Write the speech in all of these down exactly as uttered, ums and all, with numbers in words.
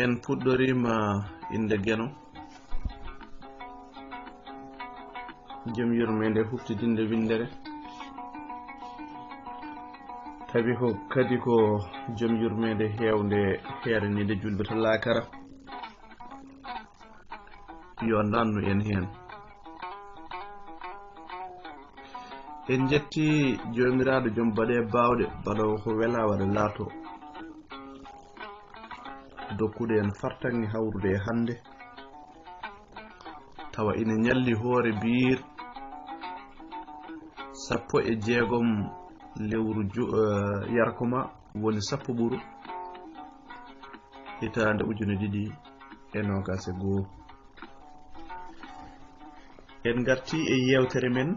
En puɗɗoriima innde Geno, jom yurmeende huftidinde winndere, tawi ko kadi ko jom yurmeende heewnde heeraniinde julɓe to laakara. Yo nannu en heen. En njetti Joomiraaɗo jom baɗe baawɗe, baɗoowo ko wela waɗa laato, dokkude en fartaŋŋe hawrude e hannde, tawa ina ñalli hoore biir sappo e jeegom lewru ju-, eh, yarkoma, woni sappo ɓuru, hitaande ujune ɗiɗi e noogaas e goo. En ngartii e yeewtere men,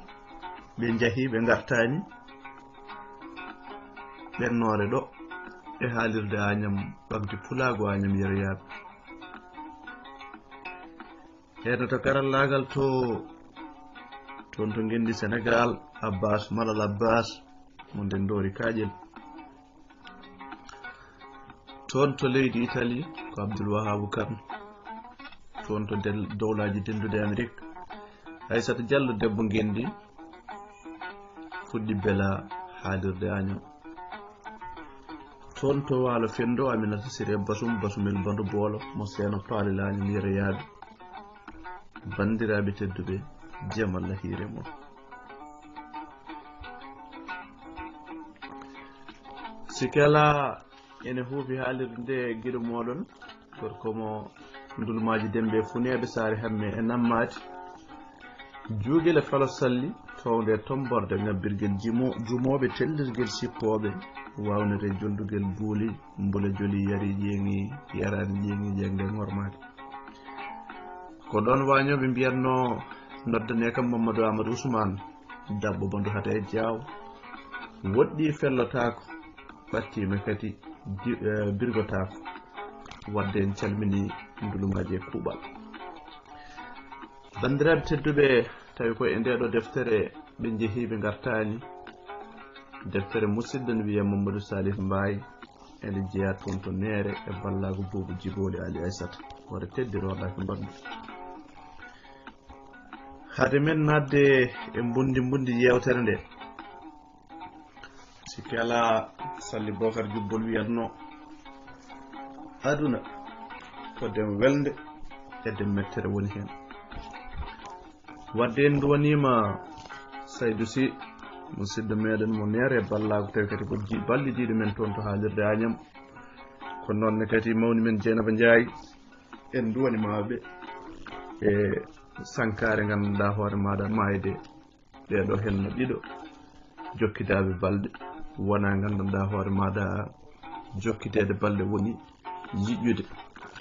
ɓe njahii, ɓe ngartaani, ɓennoore ɗo e haalirde Añam, ɓamti pulaagu Añam yeroyaaɓe. Heɗoto karallaagal to, toon to ngenndi Senegaal, Abbas Malal Abbas, mo nden Doori Kaaƴel. Toon to leydi Itali, ko Abdul Wahabu Kan. Toon to del-, dowlaaji dendude Amerik, Aysata Jallo debbo ngenndi, fuɗɗi bela haalirde Añam. Toon to Waalo Fenndo, Aminata Sire Basum, Basumel Bandu Boolo, mo Seeno Paali Laaño Yeroyaaɓe. Banndiraaɓe tedduɓe, jam Allah hiire mon. Sikke alaa, ene huufi haalirde nde giɗo mooɗon, gorko mo Ndulmaaji Dembe Funeeɓe Saare Hamme e Nammaati. Juugel e falo salli, townde e tomborde, ŋabbirgel jimo-, jumooɓe, tellirgel sippooɓe, waawnere joldugel buuli, mbula joli, yari ƴeeŋi, yaraani ƴeeŋi, ƴeeŋde ŋormaaki. Ko ɗoon waañooɓe mbiyatnoo, noddane kam Mamadou Amadou Ousmane, daɓɓo Bandu Hata e Jaaw. Woɗɗi fellotaako, ɓattiima kadi di-, eh, birgotaako. Wadde en calminii Ndulumaaji e kuuɓal. Banndiraaɓe tedduɓe, tawi ko e ndee ɗoo deftere ɓe njehii ɓe ngartaani. Deftere musidɗo ne wiyee Mamadou Salif Mbaye, ene jeyaa toon to Neere e ballaagu Buubu Jibooli Ali Aysata. Wata teddi roodaaki mbandu. Hade men naatde e mbundi mbundi yeewtere nde, sikke alaa, Salli Bokar Jubbol wiyatno, aduna ko dem welnde e dem mettere woni heen. Wadde en nduwaniima Saydu Si, musidɗo meɗen mo Neere e ballaagu, tawi kadi ko ji-, ballidiiɗo men toon to haalirde Añam. Ko noon ne kadi mawni men Jeynaba Njaay, en nduwaniima ɓe e sankaare ngannduɗaa hoore maaɗa maayde. Ɓee ɗoo henna ɗiɗo jokkidaaɓe balɗe, wonaa ngannduɗaa hoore maaɗa jokkiteede balɗe woni yiƴude.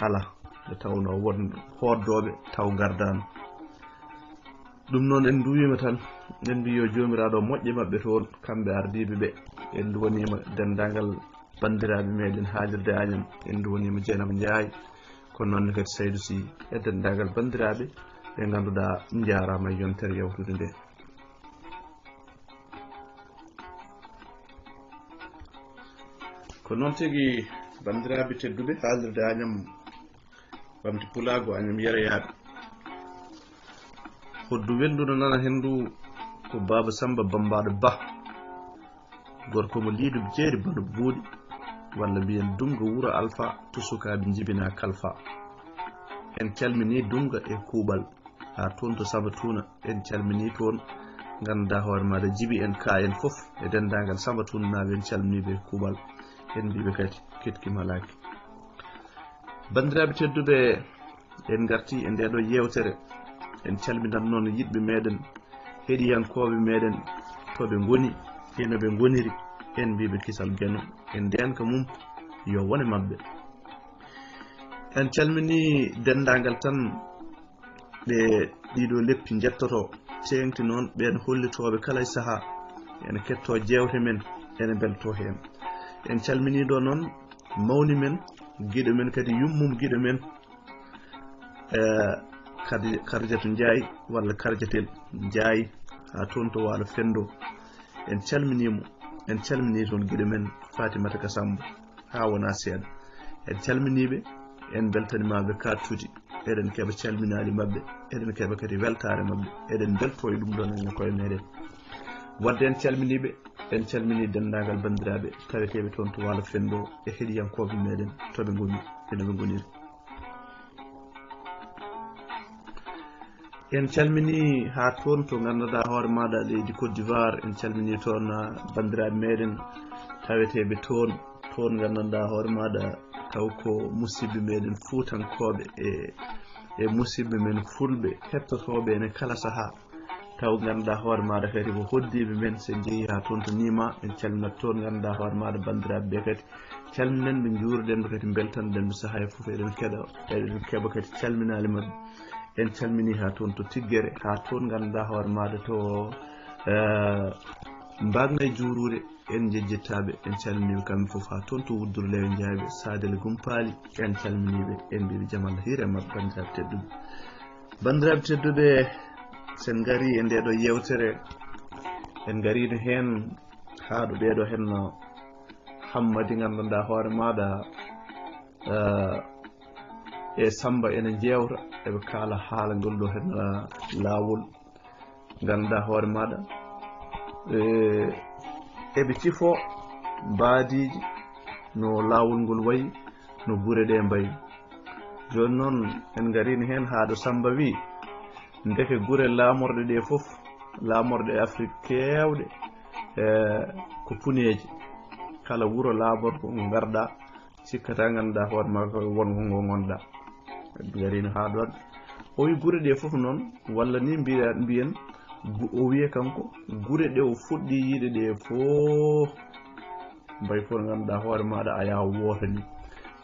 Alaa, nde tawnoo won hooddooɓe taw ngardaano. Ɗum noon en nduwiima tan, en mbii yo Joomiraaɗo moƴƴe maɓɓe toon, kamɓe ardiiɓe ɓe. En nduwaniima denndaangal banndiraaɓe meɗen haalirde Añam, en nduwaniima Jeynaba Njaay, kono noon ne kadi Saydu Si e denndaangal banndiraaɓe ɓe ngannduɗaa njaaraama e yontere yawtude nde. Ko noon tigi, banndiraaɓe tedduɓe, haalirde Añam ɓamti pulaagu Añam yeroyaaɓe. Hoddu welndu no nana henndu ko Baaba Samba Bammbaaɗo Bah, gorko mo Liidu Jeeri Bano Buuɗi, walla mbiyen Dumga Wuro Alfa to sukaaɓe njibinaa kalfa. En calminii Dumga e kuuɓal. Haa toon to Samba Tuuna, en calminii toon, ngannduɗaa hoore maaɗa Jibi en, Ka en fof, e denndaangal Samba Tuunanaaɓe, en calminii ɓe kuuɓal. En mbii ɓe kadi, keɗki malaaki. Banndiraaɓe tedduɓe, en ngartii e ndee ɗoo yeewtere. En calminat noon yiɗɓe meɗen, heɗiyankooɓe meɗen, to ɓe ngoni, e no ɓe ngoniri. En mbii ɓe kisal Geno, e ndeenka mum, yo wone maɓɓe. En calminii denndaangal tan ɓe ɗiɗo leppi njettotoo, teeŋti noon ɓeen hollitooɓe kala e sahaa, ene kettoo jeewte men, ene mbeltoo heen. En calminii ɗo noon mawni men, giɗo men kadi, yummum giɗo men, eh, Kadi-, Karjatu Njaay walla Karjatel Njaay, haa toon to Waalo Fenndo. En calminii mo, en calminii toon giɗo men Fatimata Ka Sammbo, haa wonaa seeɗa. En calminii ɓe, En mbeltaniima ɓe kattudi. Eɗen keɓa calminaali maɓɓe, eɗen keɓa kadi weltaare maɓɓe. Eɗen mbeltoo e ɗum ɗoon enen koye meɗen. Wadde en calminii ɓe, en calminii denndaangal banndiraaɓe taweteeɓe toon to Waalo Fenndo e heɗiyankooɓe meɗen to ɓe ngoni, e no ɓe ngoniri. En calminii haa toon to nganndanɗaa hoore maaɗa leydi Côte d'Ivoire, en calminii toon, ah, banndiraaɓe meɗen taweteeɓe toon, toon nganndanɗaa hoore maaɗa taw ko musidɓe meɗen fuutankooɓe e, e musidɓe men fulɓe hettotooɓe ene kala sahaa. Taw ngannduɗaa hoore maaɗa kadi ko hoddiiɓe men, so en njehii haa toon to Nima, en calminat toon ngannduɗaa hoore maaɗa banndiraaɓe ɓe kadi. Calminen ɓe, njuurden ɓe kadi, mbeltanɗen ɓe sahaa fof. Eɗen keɗa, eɗen keɓa kadi calminaali maɓɓe. En calminii haa toon to Tiggere, haa toon ngannduɗaa hoore maaɗa to, eh, Mbaagna e Juuruure, en njejjittaa ɓe, en calminii ɓe kamɓe fof haa toon to Wudduru Lewe Njaaɓe, Saadel Gumpaali, en calminii ɓe, en mbii ɓe jam Allah hiire maɓɓe, banndiraaɓe tedduɓe. Banndiraaɓe tedduɓe, so en ngarii e ndee ɗoo yeewtere, en ngariino heen haa ɗo ɓee ɗoo heen no Hammadi nganndanɗaa hoore maaɗa, eh, e Sammba ene njeewta, eɓe kaala haala ngol ɗoo heen, eh, laawol. Ngannduɗaa hoore maaɗa, eh, eɓe cifoo mbaadiiji no laawol ngol wayi, no gure ɗee mbayi. Jooni noon, en ngariino heen haa ɗo Sammba wii, ndeke gure laamorɗe ɗee fof, laamorɗe Afrik keewɗe, eh, ko puneeji. Kala wuro laamorgo ngo ngarɗaa, cikkataa, ngannduɗaa hoore maa ko won ko ngo ngonɗaa. En ngariino haa ɗoon. O wii gure ɗee fof noon, walla ni mbiya-, mbiyen, gu-, o wiya kanko, gure ɗe o fuɗɗi yiide ɗee fof, mbayi kono ngannduɗaa hoore maaɗa ayaawo wooto ni,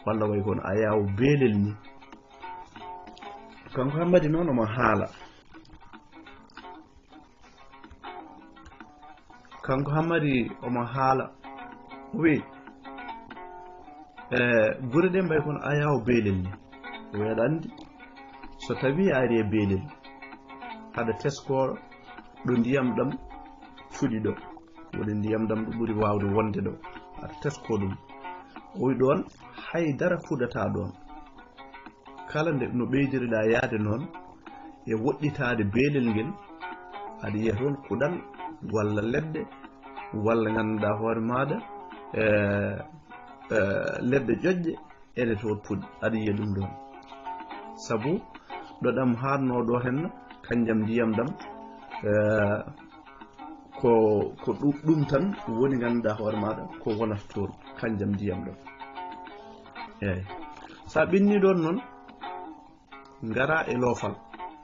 walla wayi kono ayaawo beelel ni. Kanko Hammadi noon omo haala. Kanko Hammadi omo haala. O wii, eh, gure ɗe mbayi kono ayaawo beelel ni. O wii, aɗa anndi, so tawii a ari e beelel, aɗa teskoo ɗo ndiyam ɗam fuɗi ɗo. Woni ndiyam ɗam ɗo ɓuri waawde wonde ɗo. Aɗa teskoo ɗum. O wii ɗoon, hay dara fuɗataa ɗoon. Kala nde no ɓeydiriɗaa yahde noon e woɗɗitaade beelel ngel, aɗa yiya toon kuɗal walla leɗɗe, walla ngannduɗaa hoore maaɗa, eh, eh, leɗɗe ƴoƴƴe ene toon puɗi, aɗa yiya ɗum ɗoon. Sabu ɗo ɗam haatnoo ɗo heen, kanjam ndiyam ɗam, eh, ko, ko ɗu-, ɗum tan woni ngannduɗaa hoore maaɗa ko wonata toon, kanjam ndiyam ɗam. Eeyi. So a ɓenni ɗoon noon, ngaraa e loofal,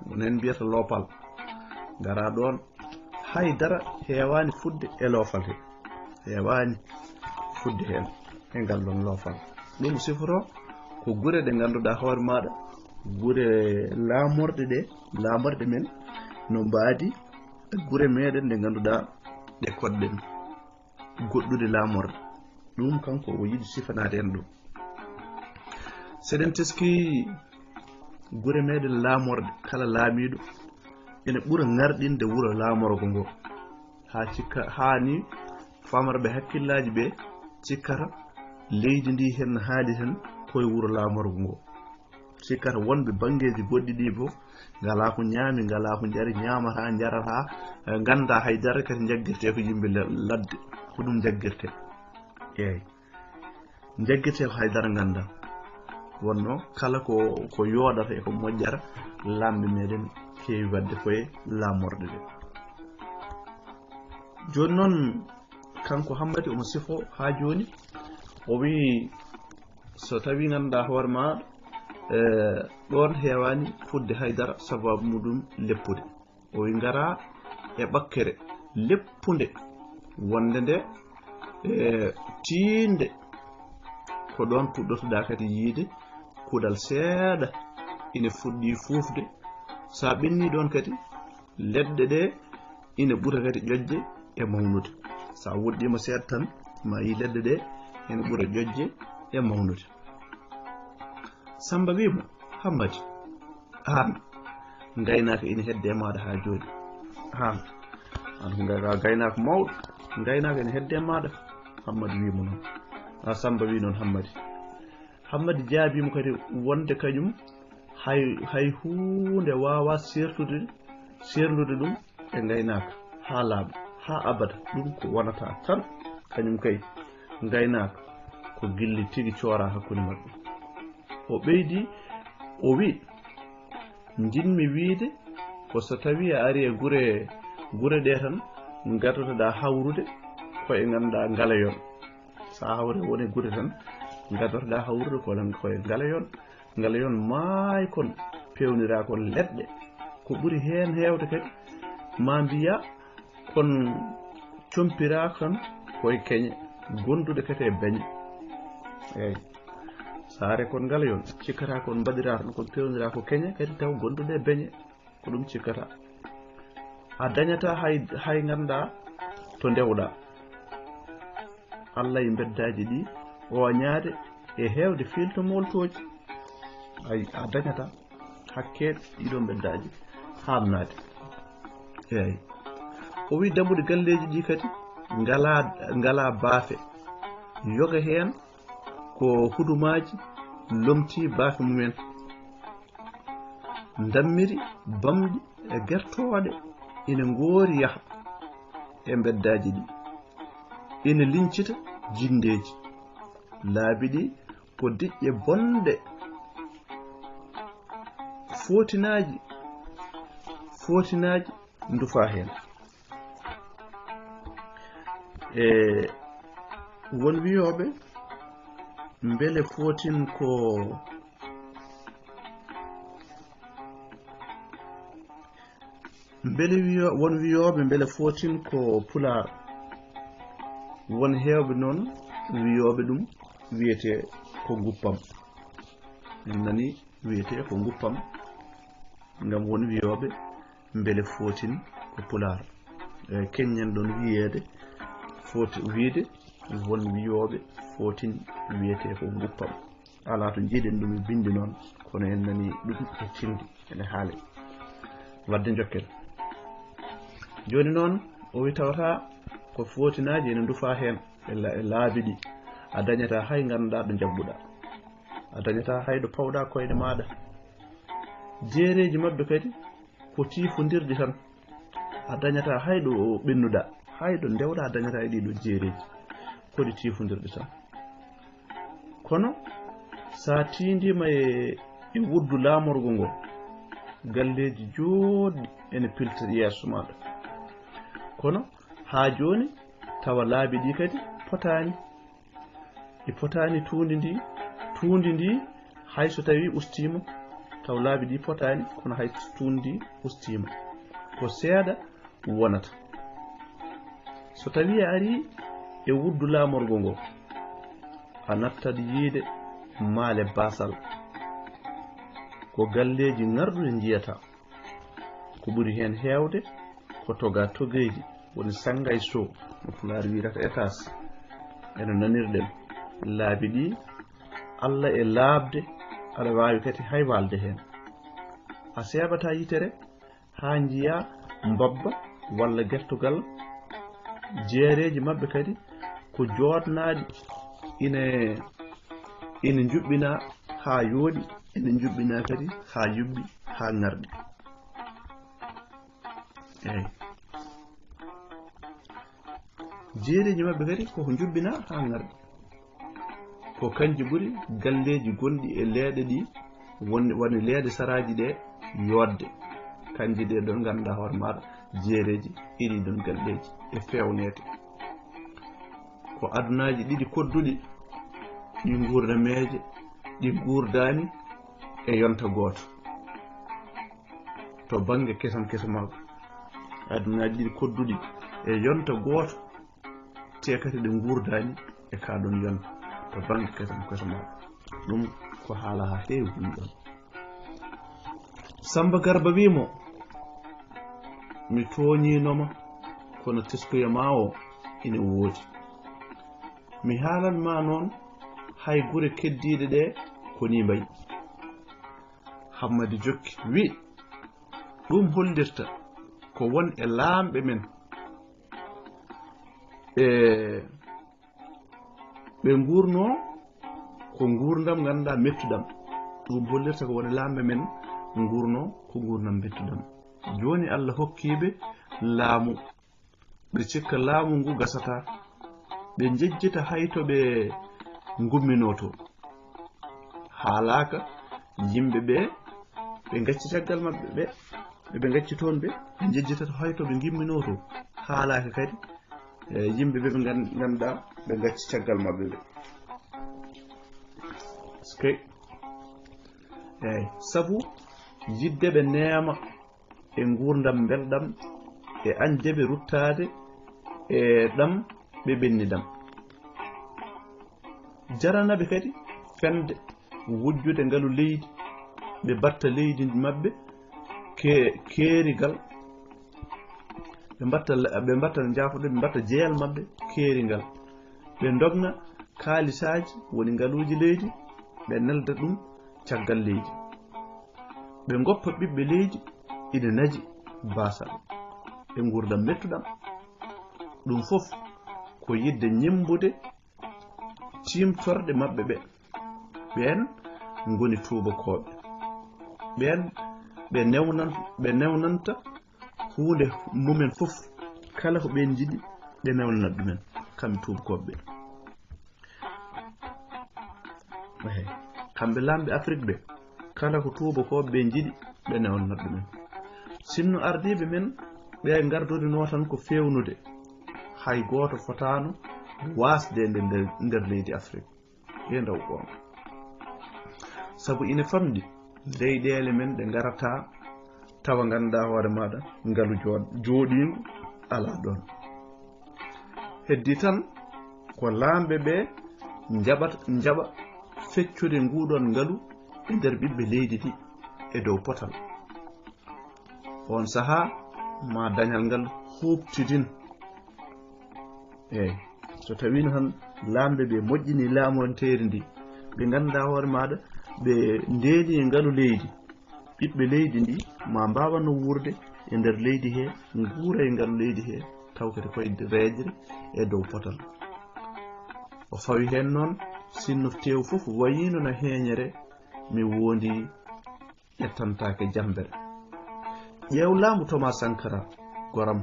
won heen mbiyata loopal, ngaraa ɗoon, hay dara heewaani fuɗde e loofal he, heewaani fuɗde heen e ngal ɗoon loofal. Ɗum siforo ko gure ɗe ngannduɗaa hoore maaɗa, gure laamorɗe ɗe, laamorɗe men no mbaadi e gure meɗen ɗe ngannduɗaa ɗe koɗɗen goɗɗude laamorɗe. Ɗum kanko o yiɗi sifanaade en ɗum. Seɗen teski gure meɗen laamorɗe, kala laamiiɗo ene ɓura ŋarɗinde wuro laamorgo ngo. Haa cikka, haa ni famarɓe hakkillaaji ɓe cikkata leydi ndi heen haali heen koye wuro laamorgo ngo. Cikkata wonɓe banngeeji goɗɗi ɗi fof ngalaa ko ñaami, ngalaa ko njari, ñaamataa, njarataa, eh, nganndaa hay dara, kadi njaggirtee ko yimɓe la-, ladde, ko ɗum njaggirtee. Eeyi. Njaggirtee ko hay dara nganndaa. Wonno kala ko, ko yooɗata e ko moƴƴata, laamɓe meɗen keewi waɗde koye laamorɗe ɗe. Jooni noon, kanko Hammadi omo sifo haa jooni, o wii, so tawii ngannduɗaa hoore maa, eh, ɗoon heewaani fuɗde hay dara, sabaabu muɗum leppude. O wii, ngaraa e ɓakkere leppunde, wonde nde, eh, tiinde, ko ɗoon puɗɗotoɗaa kadi yiide kuɗal seeɗa ine fuɗɗii fuufde. So a ɓennii ɗoon kadi, leɗɗe ɗe ina ɓura kadi ƴoƴde e mawnude. So a woɗɗiima seeɗa tan, ma yii leɗɗe ɗe ina ɓura ƴoƴde e mawnude. Sammba wii mo, Hammadi, aan, ngaynaaka ina hedde e maaɗa haa jooni. Aan, aan ko ngay-, a gaynaako mawɗo, ngaynaaka ina hedde e maaɗa. Hammadi wii mo noon. A Sammba wii noon, Hammadi, Ammadi jaabii mo kadi wonde kañum hay, hay huunde waawaa seertude, seerndude ɗum e ngaynaaka haa laaɓa, haa abada. Ɗum ko wonata tan, kañum kay, ngaynaaka ko gilli tigi cooraa hakkunde maɓɓe. O ɓeydi, o wi, "Njiɗmi wiyde ko so tawii a arii e gure, gure ɗee tan, ngaddotoɗaa hawrude ko e ngannduɗaa ngaleyon." So a hawri won e gure tan, ngaddotoɗaa hawrude ko lan ko e ngaleyon. Ngaleyon maay kon, peewniraa kon leɗɗe. Ko ɓuri heen heewde kadi, maa mbiya kon compiraa kon ko e keñe, gonduɗe kadi e beñe. Eey. So a arii kon ngaleyon, cikkataa kon mbaɗiraa tan, kon peewniraa ko keñe kadi taw gonduɗe e beñe. Ko ɗum cikkata. A dañataa hay, hay nganndaa to ndewɗaa. Allah e mbeddaaji ɗi ooñaade e heewde fiilto mooltooji. Ay, a dañataa hakke ɗiɗo mbeddaaji haamnaade. Eey. O wi dammuɗe galleeji ɗi kadi ngalaa, ngalaa baafe. Yoga heen ko hudumaaji lomtii baafe mumen. Ndammiri bamɗi e gertooɗe ina ngoori yaha e mbeddaaji ɗi. Ina liñcita jinndeeji. Laabi ɗi ko diƴƴe bonɗe. Footinaaji, footinaaji ndufaa heen. E won wiyooɓe mbele footin ko, mbele wiyo-, won wiyooɓe mbele footin ko pulaar. Won heewɓe noon wiyooɓe ɗum wiyetee ko nguppam. En nani wiyetee ko nguppam, ngam won wiyooɓe mbele footin ko pulaar. E, keññen ɗoon wiyeede, foti wiyde won wiyooɓe footin wiyetee ko nguppam. Alaa to njiiɗen ɗum e binndi noon, kono en nani ɗum e cinndi, ene haale. Wadde njokken. Jooni noon, o wi tawata ko footinaaji ene ndufaa heen e la-, e laabi ɗi. A dañataa hay ngannduɗaa ɗo njagguɗaa. A dañataa hay ɗo pawɗaa koyɗe maaɗa. Jeereeji maɓɓe kadi ko tiifondirɗi tan. A dañataa hay ɗo ɓennuɗaa, hay ɗo ndewɗaa a dañataa e ɗii ɗoo jeereeji. Ko ɗi tiifondirɗi tan. Kono so a tiindiima e, e wuddu laamorgo ngo, galleeji jooɗɗi ene pilta yeeso maaɗa. Kono haa jooni tawa laabi ɗi kadi potaani. Ɗi potaani tuundi ndi, tuundi ndi hay so tawii ustiima, taw laabi ɗi potaani, kono hay so tuundi ndi ustiima, ko seeɗa wonata. So tawii a arii e wuddu laamorgo ngo, a nattat yiide maale baasal. Ko galleeji ŋarɗuɗi njiyataa. Ko ɓuri heen heewde ko togaa togeeji, woni sanngay so, no Pulaar wiyata étage. Eno nanirɗen laabi ɗi, Allah e laaɓde, aɗa waawi kadi hay waalde heen. A seeɓataa yitere haa njiyaa mbabba walla gertogal. Jeereeji maɓɓe kadi ko jooɗnaaɗi, ine, ine njuɓɓinaa haa yooɗi, ine njuɓɓinaa kadi haa yuɓɓi, haa ŋarɗi. Eey. Jeereeji maɓɓe kadi koko njuɓɓinaa haa ŋarɗi. Ko kanji ɓuri galleeji gonɗi e leeɗe ɗi, won-, woni leeɗe saraaji ɗe yooɗde. Kanji ɗe ɗon ngannduɗaa hoore maaɗa, jeereeji e ɗii ɗon galleeji e feewneede. Ko adunaaji ɗiɗi kodduɗi, ɗi nguurdameeje, ɗi nguurdaani e yonta gooto. To bannge kesam kesam maagu, adunaaji ɗiɗi kodduɗi e yonta gooto, te kadi ɗe nguurdaani e kaa ɗoon yonta to bannge kesam kesam maagu. Ɗum ko haala haa heewi ɗum ɗoon. Samba Garba wii mo, "Mi tooñiino ma, kono teskuya maa o ina woodi. Mi haalan ma noon, hay gure keddiiɗe ɗe ko nii mbayi." Hammadi jokki, wii, "Ɗum hollirta ko won e laamɓe men, e ɓe nguurnoo ko nguurndam ngannduɗaa mettuɗam. Ɗum hollirta ko woni laamɓe men nguurno ko nguurndam mettuɗam. Jooni Allah hokkiiɓe laamu, ɓe cikka laamu ngu gasata, ɓe njejjita hay to ɓe ngumminoo to. Haalaaka yimɓe ɓe, ɓe ngacci caggal maɓɓe ɓe, ɓe ɓe ngacci toon ɓe, ɓe njejjita to hay to ɓe ngimminoo to. Haalaaka kadi e yimɓe ɓe ɓe ngan-, ngannduɗaa ɓe ngacci caggal maɓɓe ɓe. Parce que, eeyi, sabu yidde ɓe neema e nguurndam mbelɗam e añde ɓe ruttaade e ɗam ɓe ɓenni ɗam. Jarana ɓe kadi fende wujjude ngalu leydi, ɓe mbatta leydi maɓɓe ke-, keerigal, ɓe mbatta, ɓe mbatta, njaafoɗe, ɓe mbatta jeyal maɓɓe keerigal. Ɓe ndogna kaalisaaji woni ngaluuji leydi, ɓe nelda ɗum caggal leydi. Ɓe ngoppa ɓiɓɓe leydi ina naji baasal e nguurndam mettuɗam. Ɗum fof ko yidde ñemmbude tiimtorɗe maɓɓe ɓe. Ɓeen ngoni tuubakooɓe. Ɓeen ɓe newnan-, ɓe newnanta huunde mumen fof, kala ko ɓeen njiɗi, ɓe newnana ɗumen, kamɓe tuubakooɓe ɓe. Ehe, kamɓe laamɓe Afrik ɓe, kala ko tuubakooɓe ɓe njiɗi, ɓe newnana ɗumen. Sinno ardiiɓe men ɓe ngardodinoo tan ko feewnude, hay gooto fotaano waasde nde nder, nder leydi Afrik. Ɓe ndaw goonga. Sabu ina famɗi leyɗeele men ɗe ngarata tawa ngannduɗaa hoore maaɗa ngalu jooɗ-, jooɗiingu alaa ɗoon. Heddii tan ko laamɓe ɓe njaɓat-, njaɓa feccude nguuɗoon ngalu e nder ɓiɓɓe leydi ndi e dow potal. Oon sahaa ma dañal ngal huuɓtidin. Eey, so tawiino tan laamɓe ɓe moƴƴini laamoonteeri ndi, ɓe ngannduɗaa hoore maaɗa, ɓe ndeeni e ngalu leydi, ɓiɓɓe leydi ndi ma mbaawano wuurde e nder leydi he, nguura e ngalu leydi he, taw kadi koye reeƴre e dow potal. O fawi heen noon, sinno teewu fof wayiino no heeñere, mi wondi ƴettantaake jammbere. Ƴeew laamu Thomas Sankara, goram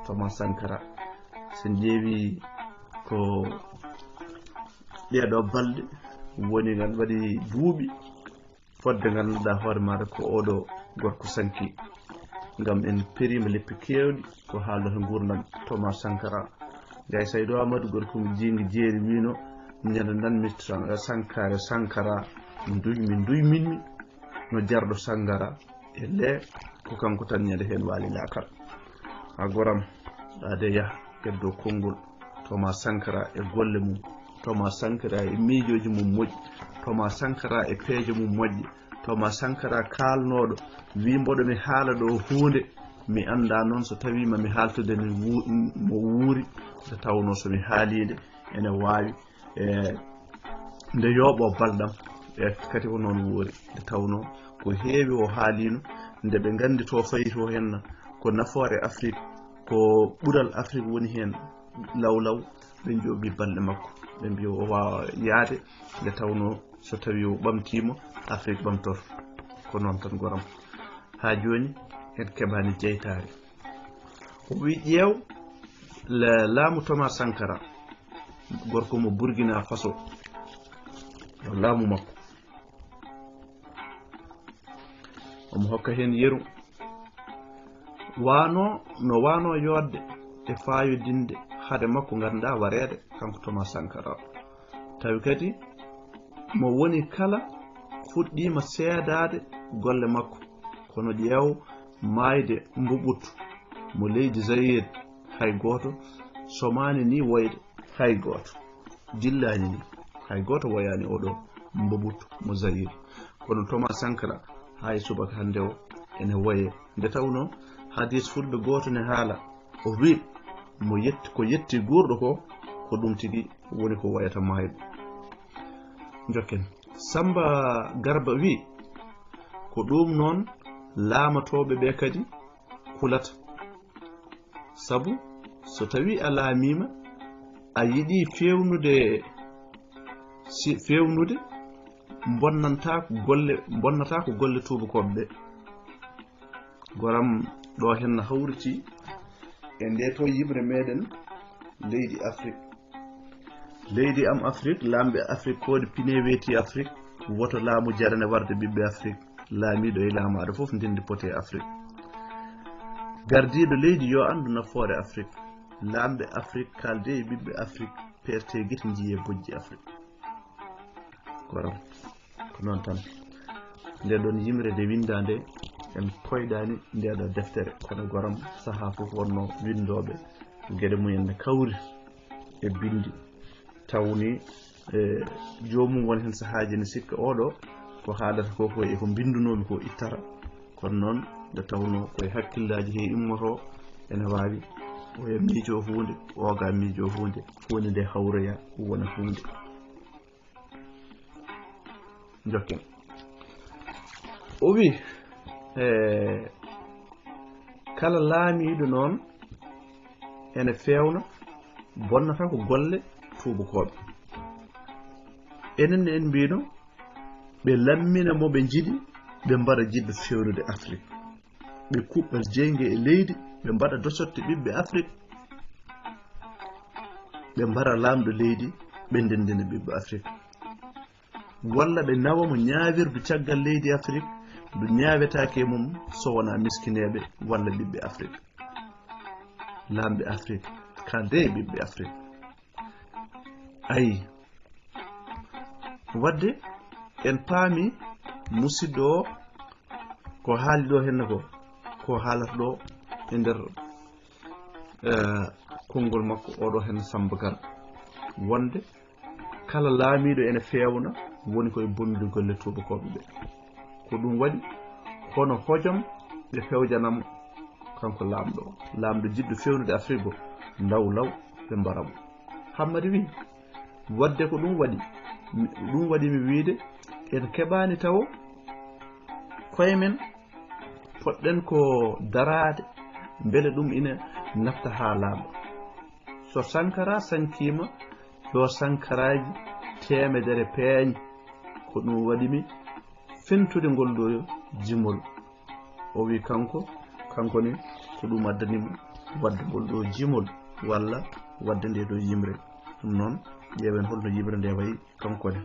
Thomas Sankara. So en ƴeewi ko ɗeeɗo balɗe woni ngal waɗi duuɓi fodde ngannduɗaa hoore maaɗa ko oɗo gorko sanki. Ngam en periima leppi keewɗi ko haalata nguurndam Thomas Sankara. Gay Saydu Amadou gorko mo jiingi jeeri wiino, ñande nan mi Sankara, Sankara, nduy mi, nduy min mi. No jarɗo sangara e le ko kanko tan ñande heen waali laakal. A goram, ade yah heddo konngol Thomas Sankara e golle mum, Thomas Sankara e miijooji mum moƴƴi, Thomas Sankara e peeje mum moƴƴe, Thomas Sankara kaalnooɗo wii mboɗo mi haala ɗo huunde mi annda noon so tawii ma mi haaltude mi wu-, mo wuuri, nde tawnoo so mi haalii nde ene waawi e nde yooɓoo balɗam, e kadi ko noon woori, nde tawnoo ko heewi o haaliino, nde ɓe nganndi to fayi to henna, ko nafoore Afrik, ko ɓural Afrik woni heen, law law, ɓe njooɓi balɗe makko, ɓe mbiya o waawa yaade, nde tawnoo so tawii o ɓamtiima, Afrik ɓamtoto. Ko noon tan goram. Haa jooni, en keɓaani jeytaare. O wi ƴeew la-, laamu Thomas Sankara, gorko mo Burkina Faso, o laamu makko. Omo hokka heen yeru. Wano, no wano yodde e fayodinde hade makko ngannduɗaa wareede, kanko Thomas Sankara. Tawi kadi mo woni kala fuɗɗiima seedaade golle makko. Kono ƴeew maayde Mbuɓut mo leydi Zaïre, hay gooto somaani ni woyde, hay gooto dillaani ni, hay gooto woyaani oɗo Mbuɓut mo Zaïre. Kono Thomas Sankara, hay subaka hannde o ene woye. Nde tawnoo hadiis fulɓe gooto ne haala, o wi, mo yetti, ko yetti guurɗo ko, ko ɗum tigi woni ko woyata maayɓe. Njokken. Samba Garba wi, ko ɗum noon laamatooɓe ɓe kadi kulata. Sabu so tawii a laamiima, a yiɗii feewnude Si fewnude bonnantaako golle bonnataako golle tuubakooɓe ɓe. Goram ɗo henna hawriti e nde to yiɓre meɗen leydi Afrik. Leydi am Afrik, lamɓe Afrik, koɗi pine weeti Afrik. Woto laamu jarane warde ɓiɓɓe Afrik. Laamiɗo e laamaɗo fof ndendi pote Afrik. Gardiiɗo leydi yo anndu nafoore Afrik. Lamɓe Afrik, kalde e ɓiɓɓe Afrik, perte gite njiye bojji Afrik. Goram. Ko noon tan. Nde ɗon yimre nde winnda nde, en koyɗani nde ɗo deftere. Kono goram, sahaa fof wonno winndooɓe geɗe mumen ne kawri e binndi. Tawni e joomum won heen sahaaji ne sikka oɗo ko haalata ko, ko e ko mbinndunoomi ko ittata. Kono noon nde tawnoo ko e hakkillaaji he immotoo, ene waawi oya miijoo huunde, ooga miijoo huunde, huunde nde hawroya wona huunde. Jokken. O wi, e, kala laamiiɗo noon ene feewna, bonnata ko golle tuubakooɓe. Enen ne en mbino ɓe lammina mo ɓe njiɗi, ɓe mbaɗa jiɗɗo fewnude Afrik. Ɓe kuɓɓa jeynge e leydi, ɓe mbaɗa dosotte ɓiɓɓe Afrik. Ɓe mbara laamɗo leydi, ɓe ndendina ɓiɓɓe Afrik. Walla ɓe nawa mo ñaawirdu caggal leydi Afrik, ndu ñaawetaake e mum so wonaa miskineeɓe walla ɓiɓɓe Afrik. Laamɓe Afrik, kalde e ɓiɓɓe Afrik. Ayi. Wadde en paami musidɗo o ko haali ɗo henne ko, ko haalata ɗo e nder, eh, konngol makko oɗo henne Samba Gar. Wonde kala laamiiɗo ene feewna woni koye bonnude golle tuubakooɓe ɓe. Ko ɗum waɗi hono hojom ɓe fewjanamo kanko laamɗo o. Laamɗo jiɗɗo fewnude Afrik o, law law ɓe mbara mo. Hammadi wi, wadde ko ɗum waɗi, mi-, ɗum waɗi mi wiide en keɓaani tawo koye men, poɗɗen ko daraade mbele ɗum ina nafta haa laaɓa. So Sankara sankiima, yo Sankaraaji teemedere peeñ. Ko ɗum waɗi mi fentude ngol ɗo jimol. O wi kanko, kanko ne ko ɗum addani mo wadde ngol ɗo jimol walla wadde nde ɗo yimre. Ɗum noon, ƴeewen holno yimre nde wayi kanko ne.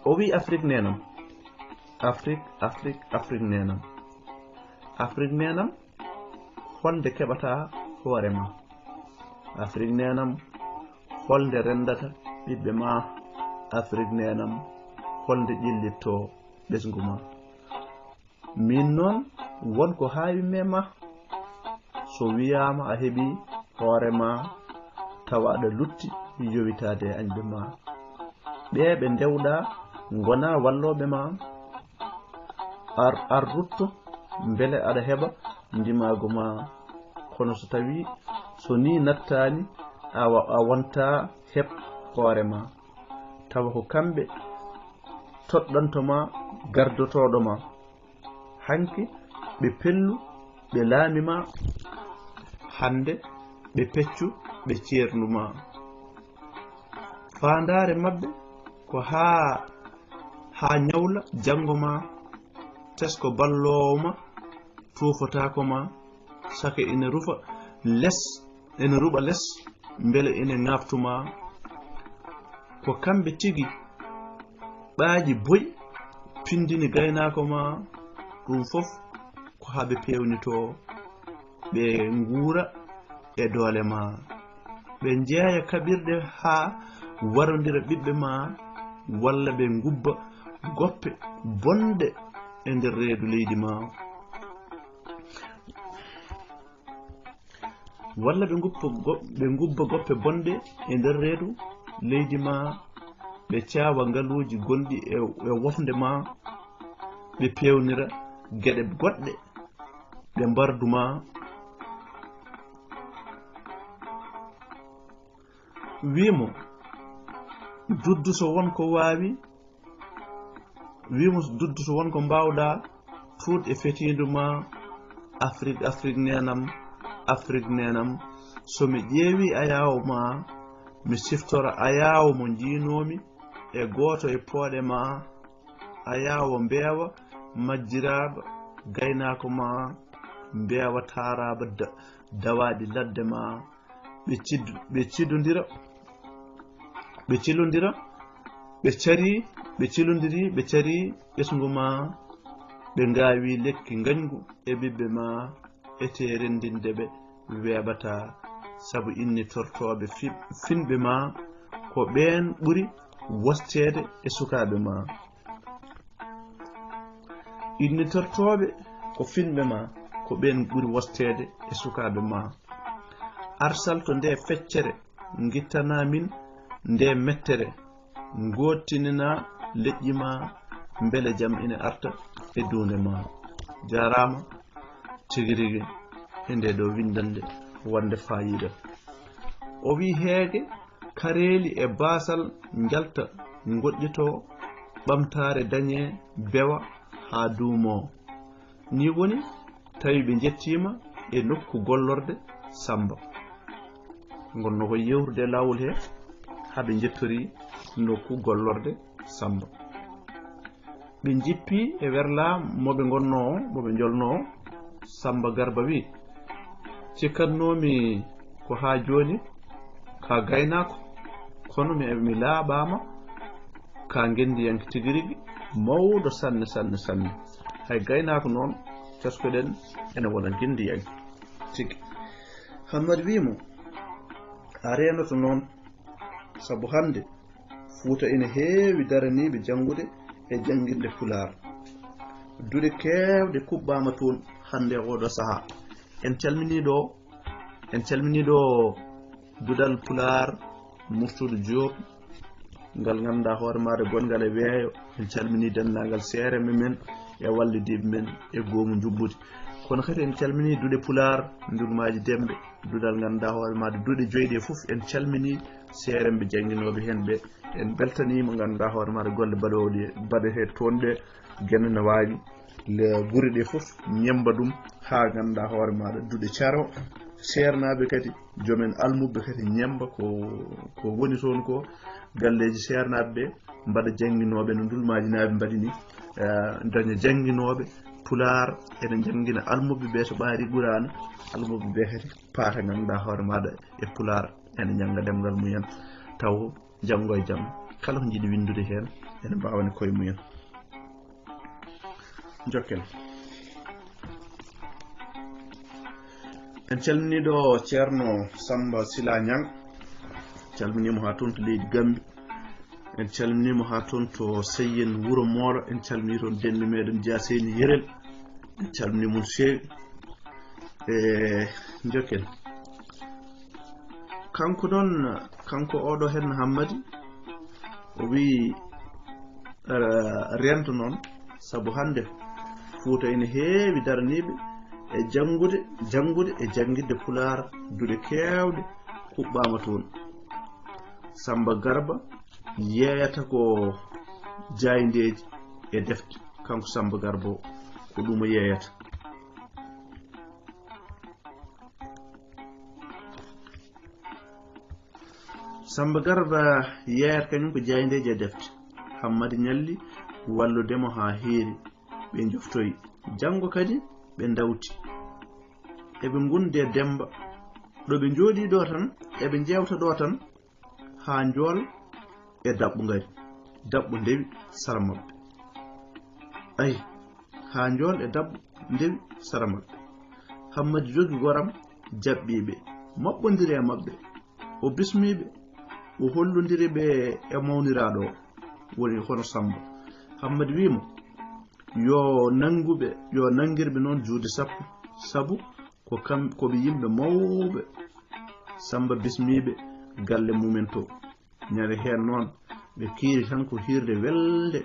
O wi Afrik nenam. Afrik, Afrik, Afrik nenam. Afrik nenam, holnde keɓata hoore ma? Afrik nenam, holnde renndata ɓiɓɓe ma? Afrik nenam, holnde ƴellitto ɓesngu ma? Min noon, won ko haawi me ma. So wiyaama a heɓi hoore ma, tawa aɗa lutti yowitaade e añɓe ma. Ɓe ɓe ndewɗa ngona wallooɓe ma. Ar, ar rutto, mbele aɗa heɓa ndimaagu ma. Kono so tawi so ni nattaani, a wa-, a wonta heɓ hoore ma. Tawa ko kamɓe toɗɗanto ma gardotooɗo ma. Hanki ɓe pellu, ɓe laami ma, hannde ɓe peccu, ɓe ceernu ma. Faandaare maɓɓe ko haa, haa ñawla janngo ma, tesko balloowo ma, tuufotaako ma, saka ina rufa les, ina ruɓa les, mbele ina ŋaaftu ma. Ko kamɓe tigi ɓaaji boy pindini gaynaako ma, ɗum fof ko haa ɓe peewnitoo, ɓe nguura e doole ma. Ɓe njeeya kaɓirɗe haa warondira ɓiɓɓe ma, walla ɓe ngubba goppe bonɗe e nder reedu leydi ma. Walla ɓe nguppa go-, ɓe ngubba goppe bonɗe e nder reedu leydi ma, ɓe caawa ngaluuji gonɗi e, e wofnde ma, ɓe peewnira geɗe goɗɗe ɗe mbardu ma. Wii mo, duddu so won ko waawi, wii mo, duddu so won ko mbaawɗa, tuut e fetiindu ma, Afrik, Afrik neenam, Afrik neenam. So mi ƴeewi ayaawo ma, Mi siftora ayaawo mo njiinoomi e gooto e pooɗe ma, ayaawo mbeewa majjiraaɓe gaynaako ma, mbeewa taaraaɓe da-, dawaaɗi ladde ma. Ɓe ciddu-, ɓe ciddondira, ɓe cilondira, ɓe cari, ɓe cilondiri, ɓe cari ɓesngu ma, ɓe ngaawi lekki ngañgu e ɓiɓɓe ma, ete renndinde ɓe weeɓataa, sabu innitortooɓe fi-, finɓe ma ko ɓeen ɓuri wosteede e sukaaɓe ma. Innitortooɓe ko finɓe ma, ko ɓeen ɓuri wosteede e sukaaɓe ma. Arsalto nde feccere, ngittanaa min nde mettere, ngoottinina leƴƴi ma, mbele jam ina arta e duunde ma. Jaaraama tigi rigi e nde ɗo winndannde wonde faayiida. O wi heege, kareeli e baasal njalta, ngoɗɗito, ɓamtaare dañe, bewa haa duumo. Ni woni tawi ɓe njettiima e nokku gollorde Samba. Ngonno ko yewrude e laawol he, haa ɓe njettori nokku gollorde Samba. Ɓe njippi e werla mo ɓe ngonno o, mo ɓe njolno o. Samba Garba wi, cikkatnoomi ko haa jooni ka gaynaako, kono mi, mi laaɓaama ka ngenndiyanke tigi rigi, mawɗo sanne, sanne, sanne. Hay gaynaako noon, teskoɗen ene wona ngenndiyanke tigi. Hammadi wi mo, a reenoto noon, sabu hannde Fuuta ina heewi daraniiɓe janngude e jannginde Pulaar. Duɗe keewɗe kuɓɓaama toon hannde e ooɗo sahaa. En calminii ɗo, en calminii ɗo duɗal Pulaar, Murtuɗo Joob, ngal ngannduɗaa hoore maaɗa gonngal e weeyo. En calminii denndaangal seeremɓe men e wallidiiɓe men e goomu njuɓɓudi. Kono kadi en calminii duɗe Pulaar, Ndurmaaji Demɓe, duɗal ngannduɗaa hoore maaɗa duɗe joyi ɗe fof en calminii seeremɓe jannginooɓe heen ɓe. En mbeltaniima ngannduɗaa hoore maaɗa golle baɗooɗe, baɗetee toon ɗe, Geno ne waawi le gure ɗe fof ñemmba ɗum haa ngannduɗaa hoore maaɗa duɗe caro. Seernaaɓe kadi, joom en almuɓɓe kadi ñemmba ko, ko woni toon ko. Galleeji seernaaɓe ɓe mbaɗa jannginooɓe no Ndulmaajinaaɓe mbaɗi ni, eh, daña jannginooɓe Pulaar, ene njanngina almuɓɓe ɓe to ɓaari Quraana, almuɓɓe ɓe kadi paata ngannduɗaa hoore maaɗa e Pulaar, ene njannga ɗemngal mumen taw janngo e jam kala ko njiɗi winndude heen ene mbaawa ne koye mumen. Njokken. En calminii ɗo Ceerno Samba Sila Ñang, calminii mo haa toon to leydi Gambi. En calminii mo haa toon to Seyyen Wuro Moolo. En calminii toon denɗo meɗen Dia Seyni Yerel. En calminii mo no feewi. E njokken. Kanko noon, kanko oɗo heen Hammadi, o wii, eh, reento noon, sabu hannde Fuuta ene heewi daraniiɓe e janngude, janngude e jannginde Pulaar, duɗe keewɗe kuɓɓaama toon. Samba Garba yeeyata ko jaayndeeji e defte, kanko Samba Garba o, ko ɗum o yeeyata. Samba Garba yeeyata kañum ko jaayndeeji e defte. Hammadi ñalli wallude mo haa heeri. Ɓe njoftoyi. Janngo kadi ɓe ndawti. Eɓe ngondi e Demmba. Ɗo ɓe njooɗii ɗo tan, eɓe njeewta ɗo tan, haa njool e daɓɓo ngari. Daɓɓo ndewi sara maɓɓe. Ayi, haa njool e daɓɓo ndewi sara maɓɓe. Hammadi jogi goram, jaɓɓii ɓe, maɓɓondiri e maɓɓe. O bismii ɓe, o hollondiri ɓe e mawniraaɗo o, woni hono Samba. Hammadi wii mo, yo nanngu ɓe, yo nanngir ɓe noon juuɗe sappo, sabu ko kam, ko ɓe yimɓe mawɓe. Samba bismii ɓe galle mumen to. Ñande heen noon, ɓe kiiri tan ko hiirde welde,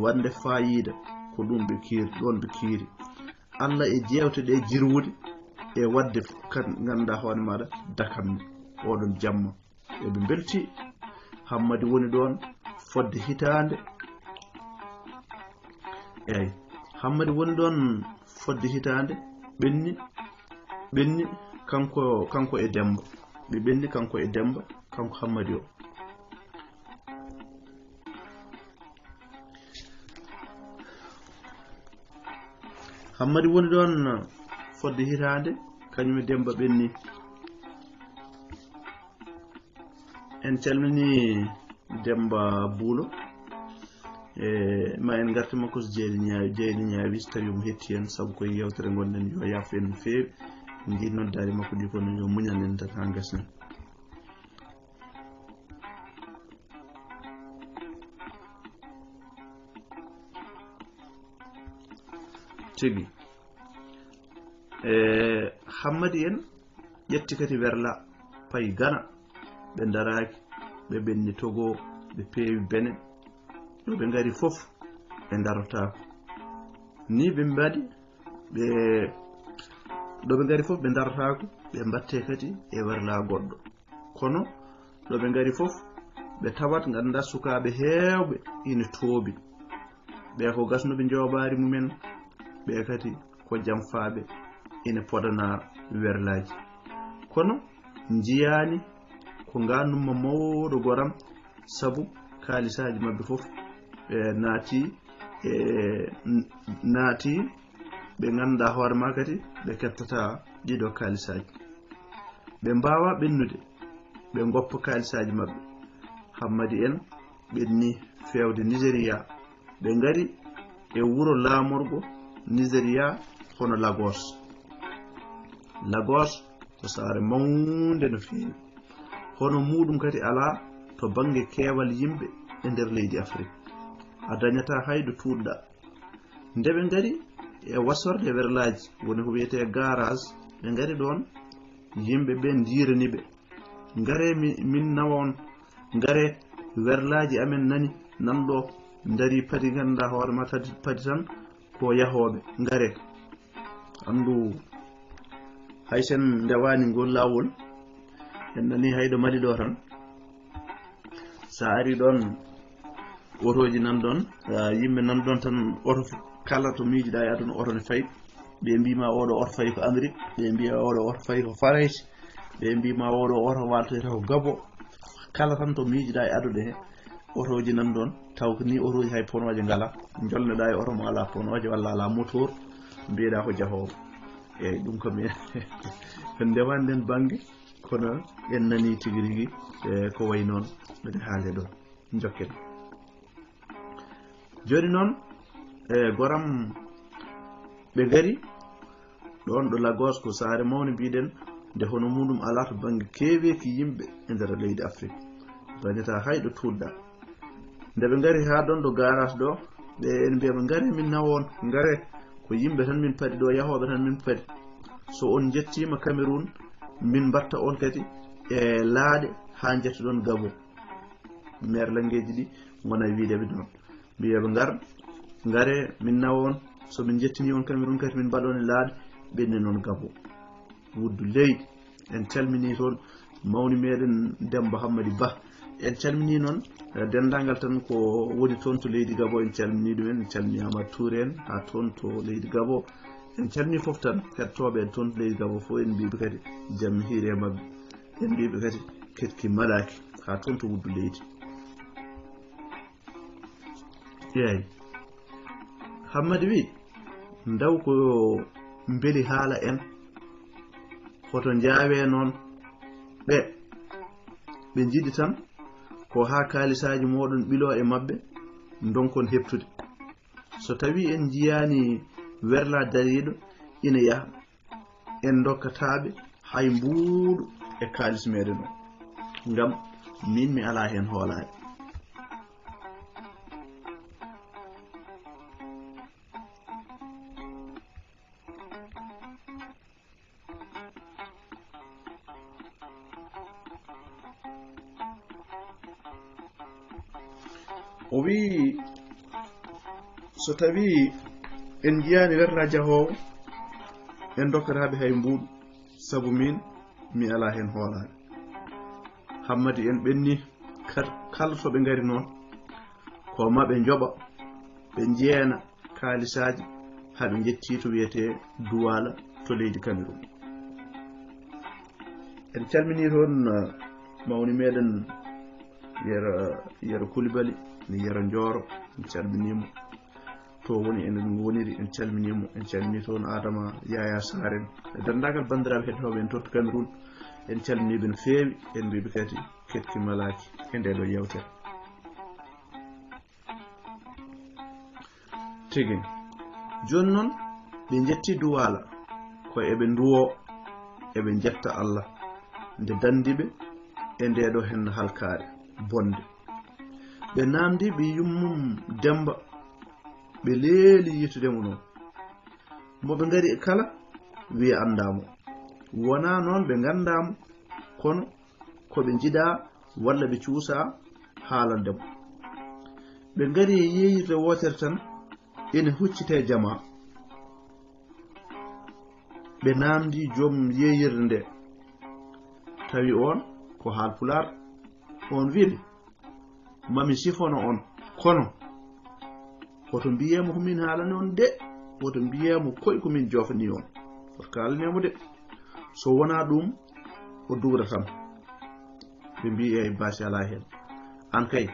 waɗnde faayiida, ko ɗum ɓe kiiri, ɗoon ɓe kiiri. Alla e jeewte ɗe jirwude e waɗde f-, kan ngannduɗaa hoore maaɗa dakammi oɗon jamma. Eɓe mbelti, Hammadi woni ɗoon fodde hitaande. Eey, Hammadi woni ɗoon fodde hitaande, ɓenni, ɓenni kanko, kanko e Demmba. ɓe ɓenni kanko e Demba, kanko Hammadi o. Hammadi woni ɗon fodde hitaande, kañum e Demba ɓenni. En calmini Demba Buulo. E ma en ngarti makko so Jeyni Ñaawi, Jeyni Ñaawi so tawi omo hetti en, sabu koye yewtere ngonɗen, yo yaafo en no feewi. Ndi noddaari makko ndi kono yo muñan en tan haa gasna. Tigi. E Hammadi en ƴetti kadi Werla, payi Gana, ɓe ndaraaki, ɓe ɓenni Togo, ɓe peewi Benin. Ɗo ɓe ngari fof, ɓe ndarotaako. Ni ɓe mbaɗi, ɓe, ɗo ɓe ngari fof, ɓe ndarotaako, ɓe mbatte kadi e Werla goɗɗo. Kono ɗo ɓe ngari fof, ɓe tawat nganndaa sukaaɓe heewɓe ina toobi. Ɓe ko gasnuɓe njooɓaari mumen, ɓe kadi ko jamfaaɓe ina podana Werlaaji. Kono njiyaani ko ngannumma mawɗo goram, sabu kaalisaaji maɓɓe fof, e, naati, e, n-, naati, ɓe nganndaa hoore maa kadi ɓe keɓtata ɗiɗo kaalisaaji. Ɓe mbaawaa ɓennude, ɓe ngoppa kaalisaaji maɓɓe. Hammadi en ɓenni feewde Nigeria. Ɓe ngari e wuro laamorgo Nigeria, hono Lagos. Lagos ko saare mawnde no feewi. Hono muuɗum kadi alaa to bannge keewal yimɓe e nder leydi Afrik. A dañataa hay ɗo tuutɗaa. Nde ɓe ngari e wasorde Werlaaji, woni ko wiyetee garage, ɓe ngari ɗoon, yimɓe ɓe njiirani ɓe. Ngare mi-, min nawa on, ngare, Werlaaji amen nani, nan ɗo, ndarii padi, nganndaa hoore ma tadi, padi tan ko yahooɓe, ngare. Anndu, hay sen ndewaani ngol laawol, en nani hay ɗo Mali ɗo tan. Sa ari ɗoon, otooji nan ɗoon, ah, yimɓe nan ɗoon tan, oto f-, kala to miijiɗaa e aduna, oto ne fayi. Ɓe mbii ma oɗo oto fayi ko Amérique, ɓe mbii oɗo oto fayi ko Farayse, ɓe mbii ma oɗo oto waaltoyta ko Gabo. Kala tan to miijiɗaa e aduna he, otooji nan ɗoon, taw ko ni otooji hay ponooje ngalaa. Njolneɗaa e oto mo alaa ponooje walla alaa motoor, mbiyeɗaa ko jahoowo. Eeyi, ɗum ko mi ndewan nden bannge, kono en nanii tigi rigi, e, ko wayi noon, mbeɗe haale ɗoon. Njokken. Jooni noon, e, goram ɓe ngari ɗoon ɗo Lagos, ko saare mawnde mbiɗen, nde hono muɗum alaa to bannge keeweeki yimɓe e nder leydi Afrik. Dañataa hay ɗo tuutɗaa. Nde ɓe ngari haa ɗoon ɗo garage ɗo, ɓe en mbiya ɓe, "Ngare min nawa on, ngare, ko yimɓe tan min padi ɗo, yahooɓe tan min padi. So on njettiima Cameroun, min mbatta on kadi e laaɗe haa njettoɗon Gabo." Meer lanngeeji ɗi ngona e wiide ɓe ɗoon. Mbiya ɓe, "Ngar, ngare, min nawa on. So min njettinii on Cameroun kadi, min mbaɗa on e laaɗe, ɓenni noon Gabo." Wuddu leydi, en calminii toon mawni meɗen Demba Hammadi Ba. En calminii noon, eh, denndaangal tan ko woni toon to leydi Gabo, en calminii ɗum en, en calminii Amadou Touré en, haa toon to leydi Gabo. En calminii fof tan heɗtooɓe en toon to leydi Gabo fof, en mbiiɓe kadi jam hiiri e maɓɓe. En mbiiɓe kadi ketki malaaki, haa toon to wuddu leydi. Eeyi. Hammadi wi, "Ndaw ko mbeli haala en, hoto njaawe noon ɓe. Ɓe njiɗi tan ko haa kaalisaaji mooɗon ɓiloo e maɓɓe, ndonkon heɓtude. So tawii en njiyaani Werla dariiɗo ina yaha, en ndokkataaɓe hay mbuuɗu e kaalis meɗen o, ngam min mi alaa heen hoolaare." O wiyi, "So tawii en njiyaani Werla jahoowo, en ndokkataaɓe hay mbuuɗu, sabu min mi alaa heen hoolaare." Hammadi en ɓenni kal-, kala so ɓe ngari noon, ko maɓe njoɓa, ɓe njeena kaalisaaji haa ɓe njettii to wiyetee Duwaala to leydi Cameroun. En calminii toon, eh, mawni meɗen Yero, Yero Kulibali, ni Yero Njooro, en calminii mo. To woni eɗen ngoniri, en calminii mo, en calminii toon Adama Yaya Sarr en. E denndaangal banndiraaɓe heɗotooɓe en toon to Cameroun, en calminii ɓe no feewi, en mbiiɓe kadi keɗki malaaki e ndee ɗoo yeewtere. Tigi. Jooni noon, ɓe njetti Duwaala, ko eɓe nduwoo, eɓe njetta Allah, nde danndi ɓe e ndee ɗoo heen halkaare bonnde. Ɓe naamndi ɓii yummum Demmba, ɓe leeli yiitude mo noon. Mo ɓe ngari e kala, wiya anndaa mo. Wonaa noon ɓe nganndaa mo, kono ko ɓe njiɗaa walla ɓe cuusaa haalande mo. Ɓe ngari e yeeyirde wootere tan, ene huccita e jamaa. Ɓe naamndi joom yeeyirde nde, tawi oon ko haalpulaar. Oon wiyi ɓe, "Mami sifono on, kono woto mbiyee mo ko min haalani on de, woto mbiyee mo koy ko min joofani on, woto kaalane mo de. So wonaa ɗum, o duwrata mo." Ɓe mbiyi, "Eey, baasi alaa heen. Aan kay,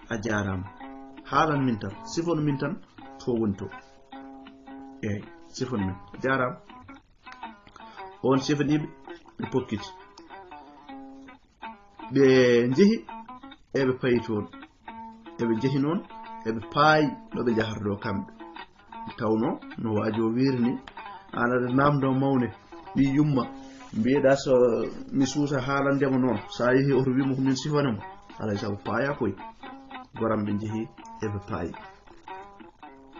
a jaaraama. Haalan min tan, sifon min tan to woni to. Eey, sifon min. A jaaraama." Oon sifanii ɓe, ɓe pokkiti. Ɓe njehi, eɓe payi toon. Eɓe njehi noon, eɓe paayi ɗo ɓe njahatnoo kamɓe. Nde tawnoo no waaji o wiiri ni, aan aɗa naamndoo mawne, ɓii yumma, mbiyeɗaa so mi suusa haalande mo noon, so a yehii oto wii mo ko min sifana mo. Alaa e sago paayaa koy. Goram ɓe njehi, eɓe paayi.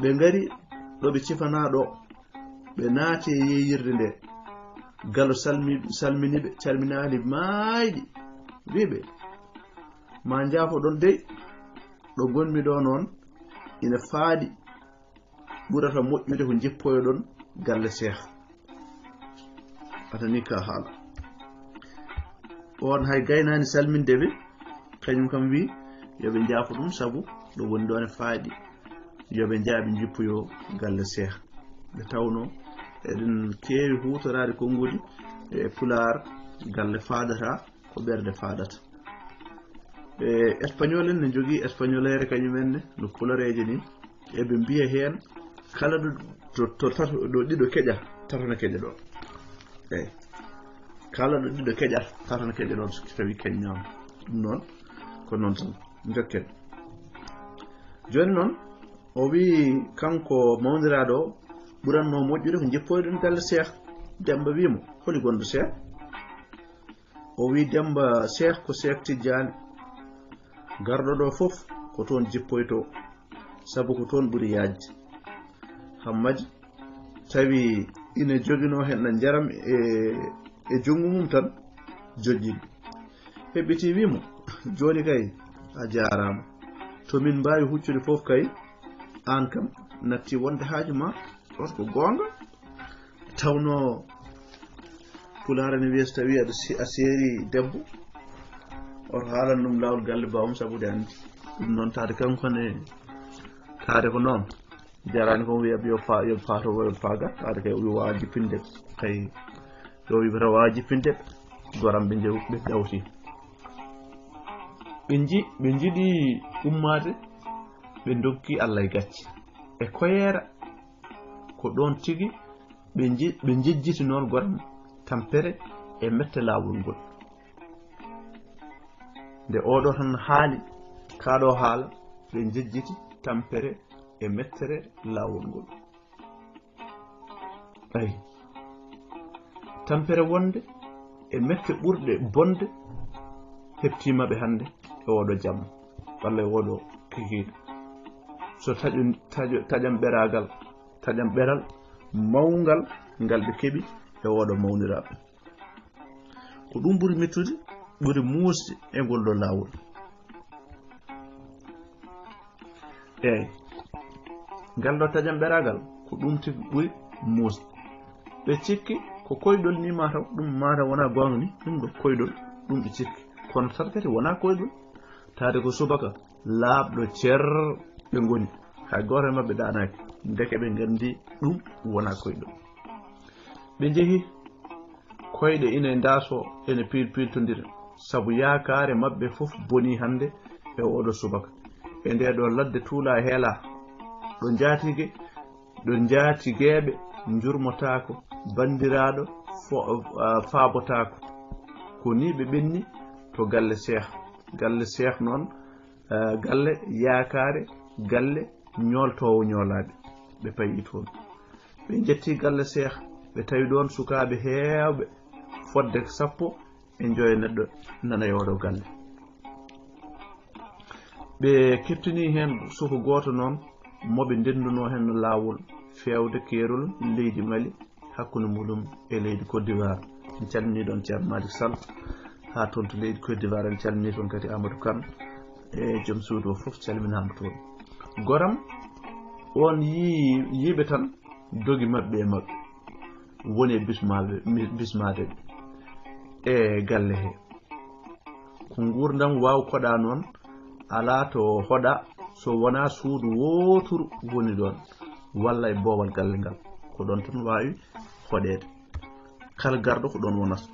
Ɓe ngari ɗo ɓe cifanaa ɗo, ɓe naati e yeeyirde nde. Galo salmi-, salmini ɓe, calminaali maayɗi. Wii ɓe, "Ma njaafoɗon dey, ɗo ngonmi ɗo noon ina faaɗi, ɓurata moƴƴude ko njippoyoɗon galle Seex." Atani ka haala. On hay gaynaani salminde ɓe, kañum kam wi yo ɓe njaafo ɗum, sabu ɗo woni ɗo ne faaɗi, yo ɓe njaa ɓe njippoyo galle Seex. Nde tawnoo eɗen keewi huutoraade konnguɗi e Pulaar, galle faadata ko ɓernde faadata. E Espagnol en ne njogii Espagnolere kañum en ne, no Pulareeje ni. Eɓe mbiya heen, kala ɗo, to, to tato, ɗo ɗiɗo keƴa, tato ne keƴa ɗoon. Eey. Kala ɗo ɗiɗo keƴa, tato ne keƴa ɗoon, so tawi keññaama. Ɗum noon, ko noon tan. Njokken. Jooni noon, o wii kanko mawniraaɗo o, ɓuratnoo moƴƴude ko njippoyɗon galle Seex. Demmba wii mo, "Holi gonɗo Seex?" O wii Demmba, "Seex ko Seex Tijjaani. Garɗo ɗo fof ko toon jippoytoo, sabu ko toon ɓuri yaajde." Hammadi tawi ina joginoo heen njaram e, e junngo mum tan, jojjini. Heɓɓitii wii mo, "Jooni kay a jaaraama. To min mbaawi huccude fof kay, aan kam natti wonde haaju ma, on ko goonga." Tawnoo Pulaar ene wiya, so tawii aɗa se-, a seeri debbo, oto haalan ɗum laawol galle baawum, sabu de anndi. Ɗum noon, taade kanko ne, taade ko noon. Jaraani ko wiya yo fa-, yo faato, yo faaga, taade kay o wi waawa jippinde. Kay, yo wi wata waawa jippinde. Goram ɓe njew-, ɓe jawti. Ɓe nji-, ɓe njiɗi ummaade, ɓe ndokki Allah e gacce. E koyeera, ko ɗoon tigi ɓe nji-, ɓe njejjiti noon goram tampere e mette laawol ngol. Nde oɗo tan haali, kaa ɗo haala, ɓe njejjiti tampere e mettere laawol ngol. Eey. Tampere wonde e mette ɓurɗe bonde heɓtiima ɓe hannde e oɗo jamma, walla e oɗo kikiiɗe. So taƴo-, taƴo-, taƴam ɓeraagal, taƴam ɓeral mawngal ngal ɓe keɓi e oɗo mawniraaɓe. Ko ɗum ɓuri mettude, ɓuri muusde e ngol ɗo laawol. Eey, ngal ɗo taƴam ɓeraagal, ko ɗum tigi ɓuri muusde. Ɓe cikki ko koyɗol ni mataw, ɗum mataw wonaa goonga ni, ɗum ɗo koyɗol, ɗum ɓe cikki. Kono tan kadi wonaa koyɗol, taade ko subaka laaɓɗo cer ɓe ngoni. Hay gooto e maɓɓe ɗaanaaki, ndeke ɓe nganndi ɗum wonaa koyɗol. Ɓe njehi koyɗe ine ndaaso, ene piilpiiltondira, sabu yaakaare maɓɓe fof bonii hannde e ooɗo subaka. E ndee ɗoo ladde tuulaa heelaa, ɗo njaatige, ɗo njaatigeeɓe njurmotaako, banndiraaɗo fo-, ah, faabotaako. Ko nii ɓe ɓenni to galle Seex. Galle Seex noon, eh, galle yaakaare, galle ñooltoowo ñoolaaɓe. Ɓe payi toon. Ɓe njetti galle Seex, ɓe tawi ɗoon sukaaɓe heewɓe, fodde sappo e njoyo neɗɗo nana e oɗo galle. Ɓe keɓtini heen suko gooto noon, mo ɓe ndennduno heen no laawol feewde keerol leydi Mali, hakkunde muɗum e leydi Côte d'Ivoire. En calminii ɗoon Ceerno Malick Sall, haa toon to leydi Côte d'Ivoire, en calminii toon kadi Amadou Kane e joom suudu o fof calminaama toon. Goram oon yii, yii ɓe tan, dogi maɓɓe e maɓɓe, woni e bismaaɓe, mi-, bismaade ɓe e galle he. Ko nguurndam waaw koɗa noon, alaa to hoɗa so wonaa suudu wooturu woni ɗoon, walla e boowal galle ngal. Ko ɗoon tan waawi hoɗeede. Kala garɗo ko ɗoon wonata.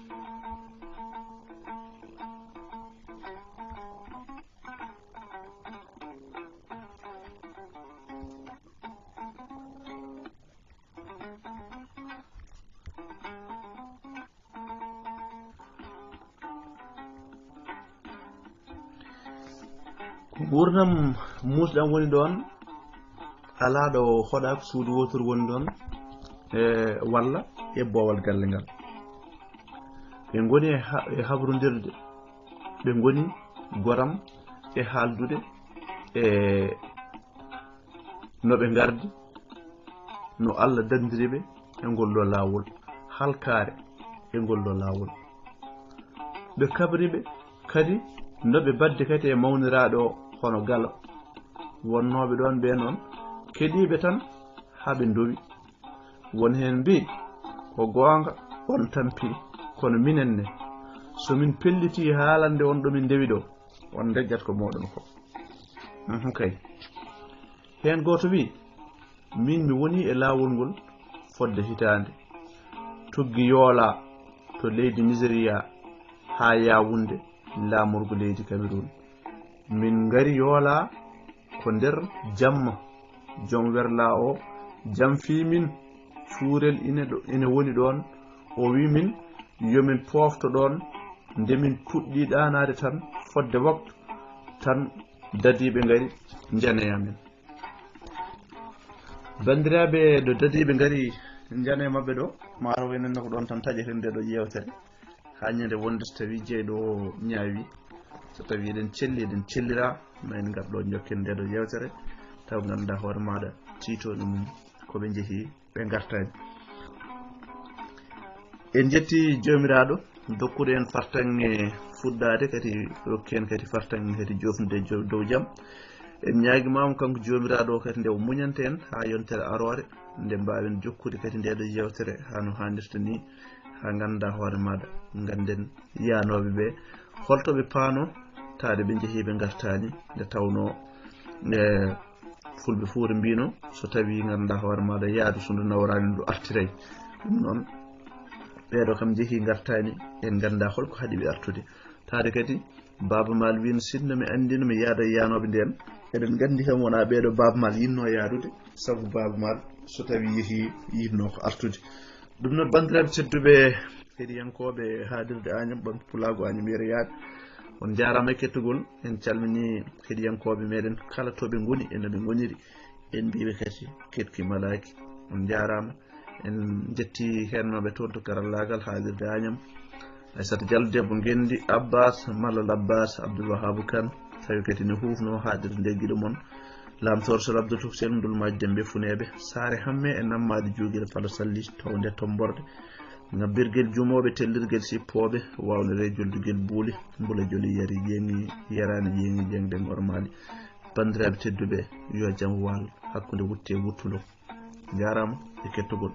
Ko nguurndam muusɗam woni ɗoon, alaa ɗo hoɗa, ko suudu wooturu woni ɗoon, e walla e boowal galle ngal. Ɓe ngoni e ha-, e habrondirde, ɓe ngoni goram e haaldude e no ɓe ngardi, no Allah danndiri ɓe e ngol ɗo laawol, halkaare e ngol ɗo laawol. Ɓe kabri ɓe kadi no ɓe mbaddi kadi e mawniraaɗo o, hono Galo. Wonnooɓe ɗoon ɓe noon, keɗiiɓe tan haa ɓe ndowi. Won heen mbii, "Ko goonga, on tampii, kono minen ne, so min pellitii haalande on ɗo min ndewi ɗo, on ndejjat ko mooɗon ko." Mhm, kay. Heen gooto wii, "Min mi wonii e laawol ngol fodde hitaande, tuggi Yoola to leydi Nigeria haa Yaawunde, laamorgo leydi Cameroun. Min ngari Yoola ko nder jamma. Joom werlaa o jamfii min, cuurel ine ɗo, ine woni ɗoon. O wii min yo min poofto ɗoon. Nde min puɗɗii ɗaanaade tan, fodde waktu tan, dadiiɓe ngari njane e amen." Banndiraaɓe, ɗo dadiiɓe ngari njane e maɓɓe ɗo, maaro enen ko ɗoon tan taƴeten nde ɗo yeewtere. Haa ñande wonde so tawii jeyɗo o ñaawi, so tawii eɗen celli, eɗen cellira, ma en ngar ɗo njokken nde ɗo yeewtere, taw ngannduɗaa hoore maaɗa tiitooɗe mum, ko ɓe njehi, ɓe ngartaani. En njetti Joomiraaɗo dokkuɗo en fartaŋŋe fuɗɗaade, kadi rokki en kadi fartaŋŋe kadi joofnude jo-, dow jam. En ñaagiima mo kanko Joomiraaɗo o kadi nde o muñanta en haa yontere aroore, nde mbaawen jokkude kadi nde ɗo yeewtere haa no haanirta ni, haa ngannda hoore maaɗa, ngannden yaanooɓe ɓe, holto ɓe paano, taade ɓe njehii ɓe ngartaani, nde tawnoo, e, Fulɓe Fuuta mbiino, so tawii ngannda hoore maaɗa yaadu so ndu nawraani ndu artiray. Ɗum noon, ɓeeɗo kam njehii ngartaani, en ngannda hol ko haɗi ɓe artude. Taade kadi, Baaba Maal wiino, "Sinno mi anndino mi yaada e yaanooɓe ndeen, eɗen nganndi kam wonaa ɓeeɗo Baaba Maal yinnoo yaadude, sabu Baaba Maal so tawii yehii yinnoo ko artude." Ɗum noon, banndiraaɓe tedduɓe, heɗiyankooɓe haaɗirde Añam, ɓamtu pulaagu Añam yeru yaaɓe. On njaaraama e kettugol. En calminii heɗiyankooɓe meɗen kala to ɓe ngoni e no ɓe ngoniri. En mbiiɓe kadi keɗki malaaki. On njaaraama. En njetti heɗnooɓe toon to karallaagal haaɗirde Añam. Aysata Jallo, debbo Ngenndi, Abbas, Malal Abbas, Abdoul Wahab Kane, tawi kadi ne huufnoo haaɗirde nde giɗo mon. Laamtoor Sor Abdou Touk Sel, Ndulmaaji Dembe Funeeɓe, Saare Hamme e Nammaade Juugel Falo Salli, Townde Tomborde. Ngabbirgel jumooɓe, tellirgel sippooɓe, waawlere joldugel buuli, mbula joli yari ƴeeŋi, yaraani ƴeeŋi ƴeeŋde ngormaali. Banndiraaɓe tedduɓe, yo jam waal hakkunde wutte e wuttundo. Njaaraama e kettugol.